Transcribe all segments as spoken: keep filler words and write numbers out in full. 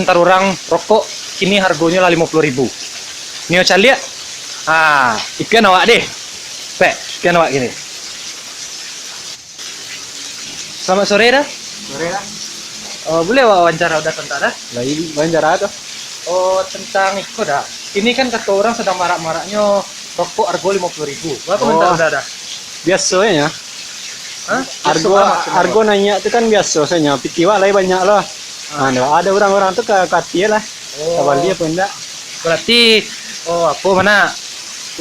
Antar urang rokok kini hargonyo lah limo puluah ribu. Nio caliak. Ah, ikan awak deh. Pek, ikan awak kini. Selamat sore, Da. Sore, Da. Oh, boleh awak wawancara Uda sebentar, Da? Lah, ini wawancara tu. Oh, tentang iko, Da. Ini kan kato urang sadang marak-maraknyo rokok hargo limo puluah ribu. Baa komentar Uda, Da? Biaso nyo. Hah? Hargo, biaso banget, hargo naiak tu kan biaso sajo. Pitih wak lai banyak lo. Ah. Nah, ado urang-urang tu ka, ka ati lah. Oh. Ka bali apo indak. Berarti, oh, apo, mano,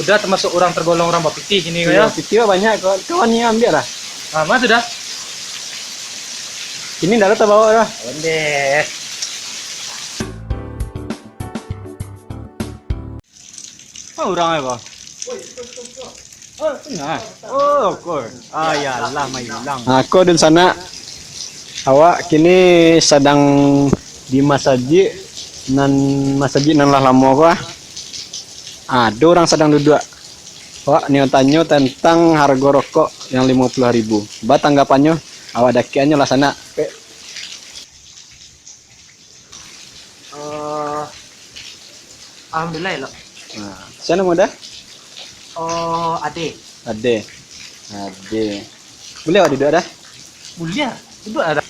Uda termasuk urang tergolong urang bapitih kini ko, yo? Iyo, pitih wak banyak, kawan, kawan ni ambiak lah. Ah, ma tu, Da? Kini ndak ado tabao dah. Ondeh. Ma urang ko? Nah. Oh, ko. Ah, yalah, mailang. Ako dunsanak, awak kini sadang di masajik nan, masajik nan lah lamo ko, ah. Ado urang sadang duduak. Awak nio tanyo tantang hargo rokok yang limo puluah ribu. Baa tanggapannyo, awak dakekan nyo lah sanak. Eh, alhamdulillah, elok. Nah, sia namo, Da? Oh, Ade. Ade. Ade. Buliah awak duduak, Da? Buliah. Duduak lah, Da.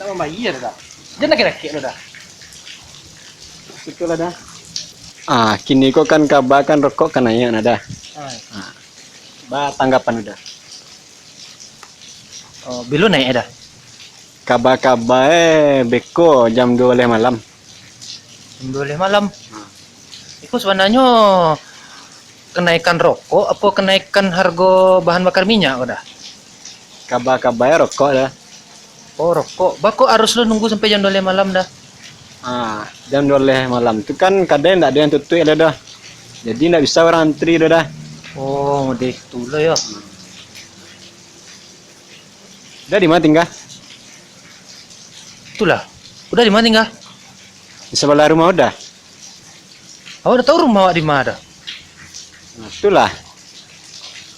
Nak mambayia, Da. Jan dakek-dakek lo, Da. Itulah, Da. Ah, kini ko kan kaba kan rokok ka naiak nah, Da. Ah. Ah. Baa tanggapan Uda? Oh, bilo naiak, Da? Kaba-kaba e beko jam duo baleh malam. Jam duo baleh malam? Hmm. Iko sabananyo kanaikan rokok apo kanaikan hargo bahan bakar minyak ko, Da? Kaba-kaba e rokok, Da. Oh, rokok. Baa kok harus lo nunggu sampai jam duo baleh malam, Da? Ah, jam duo baleh malam tu kan kadai ndak ado yang tutuik lo, Da. Jadi ndak bisa urang antri tu, Da. Oh, model itu lo yo. Uda di ma tingga? Itulah. Uda di ma tingga? Di sabalah rumah Uda. Awak ndak tahu rumah awak di ma, Da? Nah, itulah.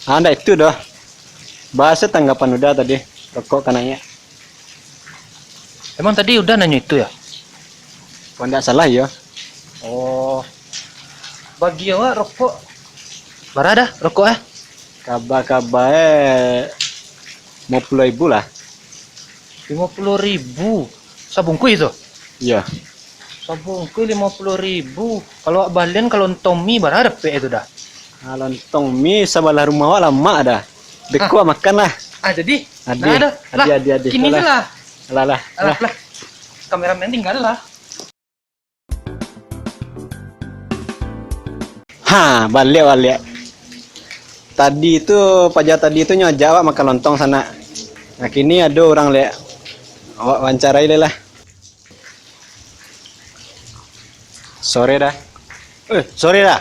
Ah, ndak itu doh. Baa tanggapan Uda tadi, rokok ka naiak. Emang tadi Uda nanyo itu, yo? Kok ndak salah, iyo. Oh. Bagi awak rokok, bara, Da, rokok, eh? Kaba-kaba e limo puluah ribu lah. Limo puluah ribu? Sabungkuih tu? Iyo. Sabungkuih limo puluah ribu. Kalau awak balian, kalau lontong mi, bara dapek itu, Da? Ah, lontong mi sabalah rumah awak lamak, Da. Beko makan lah. Ah, jadi? Ade, nah, Da. Ade, lah, ade, ade. Kini lah. Alah, lah. Alah, lah. Kameramen tingga lah. Ha, baliak, baliak. Tadi tu, paja tadi tu nyo ajak awak makan lontong sanak. Nah, kini ado urang liak. Awak wawancarai lai lah. Sore, Da. Eh, sore, Da.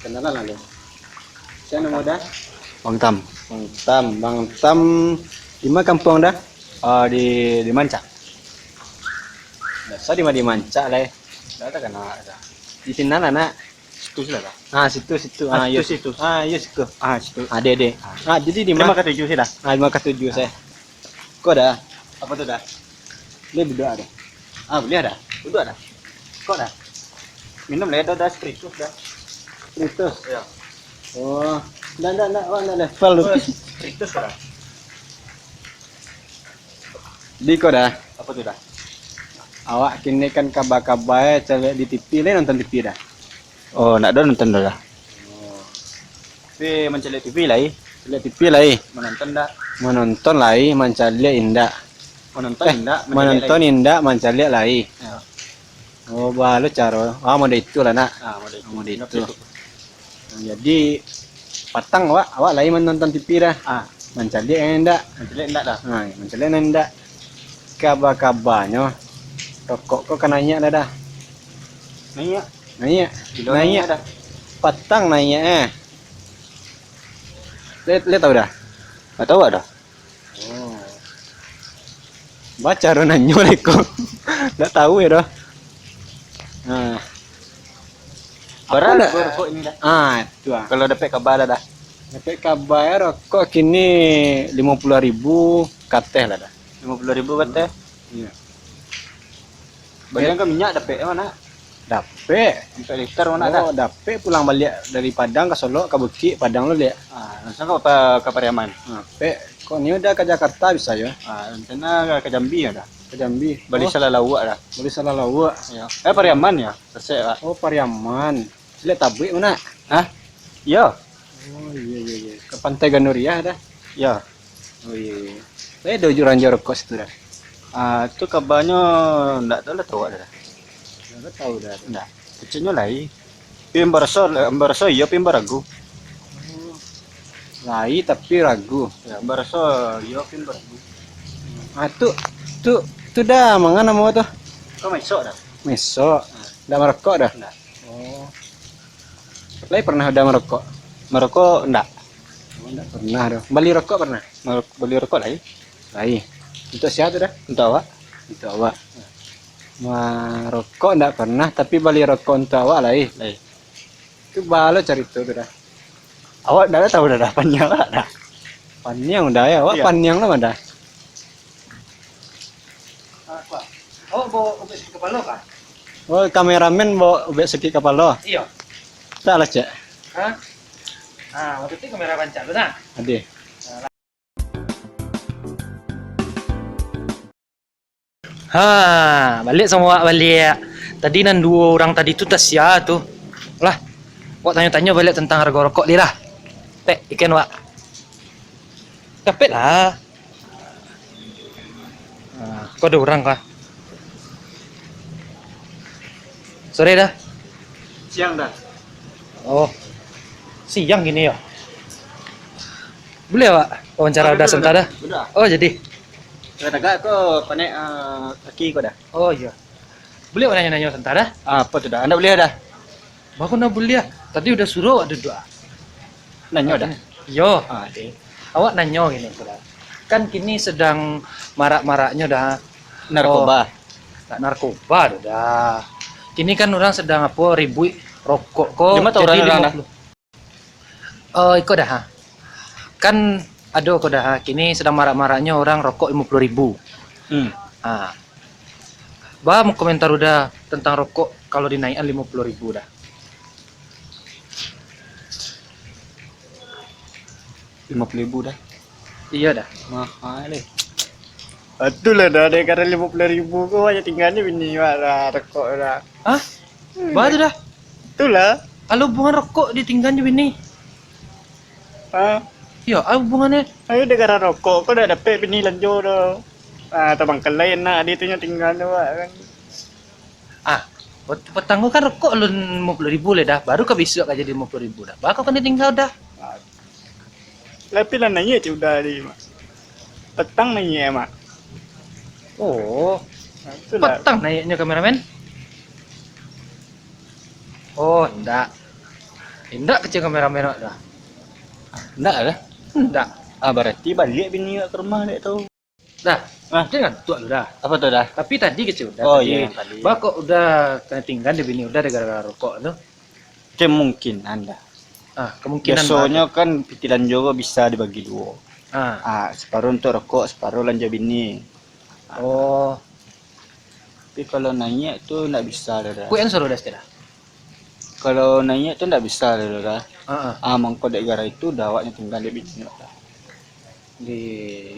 Kenalan lah, Da. Sia namo, Da? Bang Tam. Bang Tam, Bang Tam. Di ma kampuang, Da? Ah, di, di Mancak. Biaso di ma di Mancak lai. Ndak takana, Da. Di sinan lah, nak. Situ lah, Da. Ah, situ, situ. Ah, Ah, iyo. Situ, situ. Ah, iyo, situ. Ah, situ. Ade, ade. Ah. Ah, jadi di ma? Lima ka tujuh sih, Da. Ah, lima ka tujuh sih. Ko, Da. Apo tu, Da? Buliah duduak, Da? Ah, buliah, Da. Duduak, Da. Ko, Da. Minum lah, Da, Da, spiritus, Da. Spiritus? Iyo. Oh. Ndak, ndak, ndak, awak ndak level tu. Oh, spiritus, Da. Di ko, Da. Apo tu, Da? Awak kini kan kaba-kaba e caliak di T V, lai nonton T V, Da? Oh, ndak ado nonton doh, Da. Oh. Tapi mancaliak T V lai. Caliak T V lai. Manonton ndak? Manonton lai, mancaliak indak. Manonton Eh, indak, mancaliak manonton lai. Indak, mancaliak lai. Yo. Oh, baa lo caro. Ah, model itu lah, nak. Ah, model itu. Model itu. Nah, jadi, patang awak, awak lai manonton T V dah. Ah. Mancaliak yang indak. Mancaliak indak dah. Nah, mancaliak yang indak. Kaba-kabanyo, rokok ko ka naiak dah, dah. Naiak? Naiak. Bilo naiak? Naiak dah. Patang naiak, eh. Lihat, lihat tahu dah? Nggak tahu dah. Oh. Baa caro nanyo lah iko. Ndak tahu yo doh. Nah. Bara Apo ndak? Rokok ini dah? Ah, itu ah. Kalau dapek kaba lah dah. Dapek kaba yo rokok kini limo puluah ribu ka ateh lah dah. Limo puluah ribu ka ateh? Iyo. Balian ka minyak dapek mano? Dapek. Ampek liter mano dah? Oh, dapek pulang baliak dari Padang ka Solok, ka Bukik, Padang lo liak. Ah, langsuang ka, ka Pariaman. Dapek. Kok nio dah ka Jakarta bisa yo? Ah, rencana ka, ka Jambi yo dah. Ka Jambi. Bali salalauak dah. Bali salalauak. Yo. Eh, Pariaman yo. Sasek, Pak. Oh, Pariaman. Caliak tabuik mano? Hah? Yo. Oh, iyo, iyo, iyo. Ka Pantai Ganoriah dah. Yo. Oh, iyo, iyo. Tapi ado urang jual rokok situ dah. Ah, tu kabanyo ndak tahu lah tu awak dah. Ndak tahu dah. Ndak. Keceknyo lai. Pi baraso, baraso iyo pi baragu. Oh. Lai tapi ragu. Yo, baraso iyo pi baragu. Ah, tu, tu, tu dah, manga namo tu? Ko mesok dah. Mesok. Ah. Ndak marokok dah? Ndak. Oh. Lai pernah udah marokok? Marokok ndak. Oh, ndak pernah doh. Bali rokok pernah? Mar-, bali rokok lai. Lai. Untuak sia tu dah? Untuak awak. Untuak awak. Marokok ndak pernah, tapi bali rokok untuak awak lai. Lai. Tu baa lo carito tu dah. Awak ndak tahu dah, dah paniang awak dah. Paniang udah yo, awak paniang lo mah dah. Awak bao ubek sakik kapalo kah? Oh, kameramen bao ubek sakik kapalo? Iyo. Tak lah, cek. Hah? Ah, wakatu tu kamera rancak tu nah. Adih. Ha, baliak samo awak baliak. Tadi nan duo urang tadi tu tasia tu. Lah, awak tanyo-tanyo baliak tantang harago rokok lai lah. Pek, ikan awak. Dapek lah. Ha, ko ado urang kah? Sore dah? Siang dah. Oh. Siang kini yo. Buliah awak wawancara Uda santa dah? Uda. Oh, jadi. Tagak-tagak ko panek, ah, kaki ko dah. Oh, iyo. Buliah awak nanyo-nanyo santa dah? Ah, apo tu dah? Ndak buliah dah. Baa ko ndak buliah? Tadi Uda suruah awak duduak. Nanyo dah? Iyo. Ah, deh. Awak nanyo kini ko dah. Kan kini sadang marak-maraknyo dah. Narkoba. Oh, ndak narkoba tu dah. Kini kan urang sadang apo, ribuik rokok ko. Di ma tahu jadi urang dah? Limo puluah. Oh, iko dah, ha. Kan ado ko dah, ha. Kini sadang marak-maraknyo urang rokok limo puluah ribu. Hmm. Ha. Baa komentar Uda tantang rokok kalau dinaiakan limo puluah ribu dah? Limo puluah ribu dah? Iyo dah. Mahal, eh. Itulah dah, dek karano limo puluah ribu ko, banyak tinggalnyo bini awak dah, rokok dah. Hah? Hmm. Baa tu dah? Itulah. Ado hubungan rokok ditinggal jo bini? Ha? Iyo, ado hubungannyo. Ayo, gara-gara rokok, ko dak dapek bini lanjo doh. Ah, tabangkalai anak adi tu nyo tinggal tu, kan. Ah, pet-, patang ko kan rokok alun limo puluah ribu lai dah, baru ka bisuak ka jadi limo puluah ribu dah. Baa ko kan ditinggal dah. Ah. Tapi lah naiak cik Uda tadi, Mak. Patang naiak, Mak. Oh. Nah, itulah. Patang naiaknyo, kameramen? Oh, indak. Indak kecek kameramen awak dah. Indak dah? Indak. Ah, barati baliak bini awak ka rumah dek tu. Dah. Ah. Jangan tuak lu dah. Apo tu dah? Tapi tadi kecek Uda. Oh, tadi. Iyo, yang tadi. Baa kok Uda kanai tinggal dek bini Uda gara-gara rokok tu? Kemungkinan dah. Ah, kemungkinan. Biasonyo kan pitih lanjo ko bisa dibagi duo. Ah. Ah, saparuah untuak rokok, saparuah lanjo bini. Oh. Tapi kalau naiak tu ndak bisa doh, dah. Kuek kan suruah dah, Ustaz, dah? Kalau naiak tu ndak bisa doh, dah. Heeh. Ah, mangko dek gara itu dah awaknyo tinggal dek bini awak dah. Di,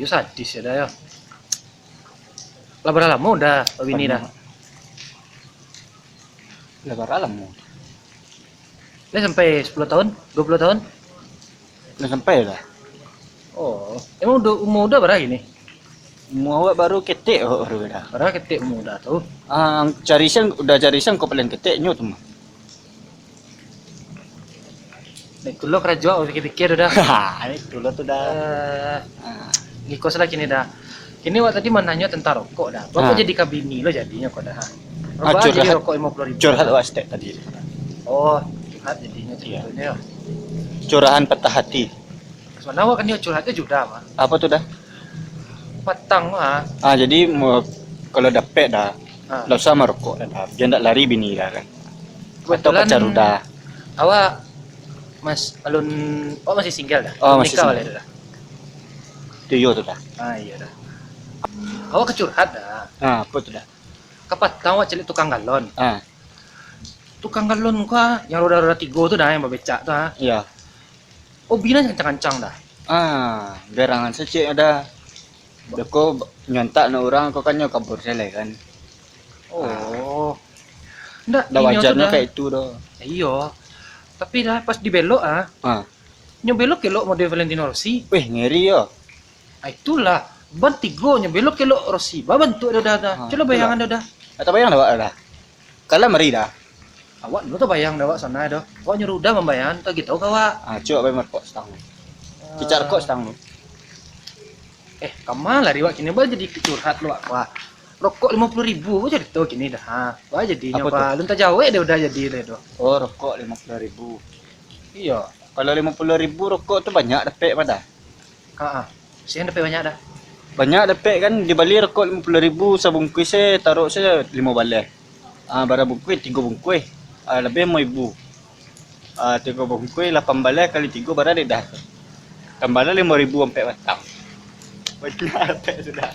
yo sadis yo dah, yo. Lah bara lamo Uda babini dah? Lah bara lamo? Lah sampai sapuluah tahun, duo puluah tahun? Lah sampai lah. Oh, emang Uda, umua Uda bara kini? Umua awak baru ketek, awak baru dah. Bara ketek umua Uda tu? Ah, cari siang, Uda cari siang ko paling ketek nyo tu mah. Itulah karajo awak pikir-pikir tu dah. Itulah tu dah. Eh, ah. Ngikos lah kini dah. Kini awak tadi mananyo tentang rokok dah. Rokok jadi ka bini lo jadinyo ko dah. Ah, rokok jadi curhat. Rokok limo puluah ribu. Curhat awak stek tadi. Oh, curhat jadinyo caritonyo. Curahan patah hati. Sabananyo awak kan yo curhat jo Uda mah. Apo tu dah? Patang mah. Ah, jadi mo-, kalau dapek dah, ah, ndak usah marokok dah, dah. Bia ndak lari bini dah kan. Atau pacar Uda. Kebetulan awak mas-, alun, awak masih single dah? Oh, alun masih nikah single. Alai dah. Tu iyo tu dah. Ah, iyo dah. Awak ka curhat dah. Ah, apo tu dah? Kapatang awak caliak tukang galon. Ah. Tukang galon ko, ah, yang roda-roda tigo tu dah, yang babecak tu, ah. Iyo. Obina kancang-kancang dah. Ah, garangan sacik dah. Beko nyontak nak urang ko kan nyo kabur selai kan. Oh. Ndak, dah inyo wajarnyo tu dah kayak itu doh. Iyo. Tapi dah pas dibelok, ah. Ah. Nyo belok elok model Valentino Rossi. Weh, ngeri yo. Ah, itulah. Ban tigo nyo belok elok Rossi. Babantuak dah, dah, dah. Ah, cubo bayangan dah, dah. Ah, tabayang dah, Wak, dah. Kalah mari dah. Awak dulu tabayang dah, Wak, sana dah. Awak nyuruh dah mambayang, tak gitu ka awak. Ah, cubo bayang rokok setang. Ah. Cicak rokok setang tu. Eh, kama lari wak kini, ba jadi curhat lo wak. Wah, rokok limo puluah ribu, ba carito kini dah. Ha, ba jadinyo, Apa tu? Alun tajawek deh udah jadi deh tu. Oh, rokok limo puluah ribu. Iyo. Kalau limo puluah ribu rokok tu banyak dapek padah. Ha ah. Sian dapek banyak dah. Banyak dapek kan, dibali rokok limo puluah ribu sabungkuih se, taruh se limo baleh. Ah, bara bungkuih, tigo bungkuih. Ah, labiah limo ribu. Ah, tigo bungkuih, lapan baleh kali tigo bara dek dah. Tambah lah limo ribu ampek batang. Banyak dapek sudah.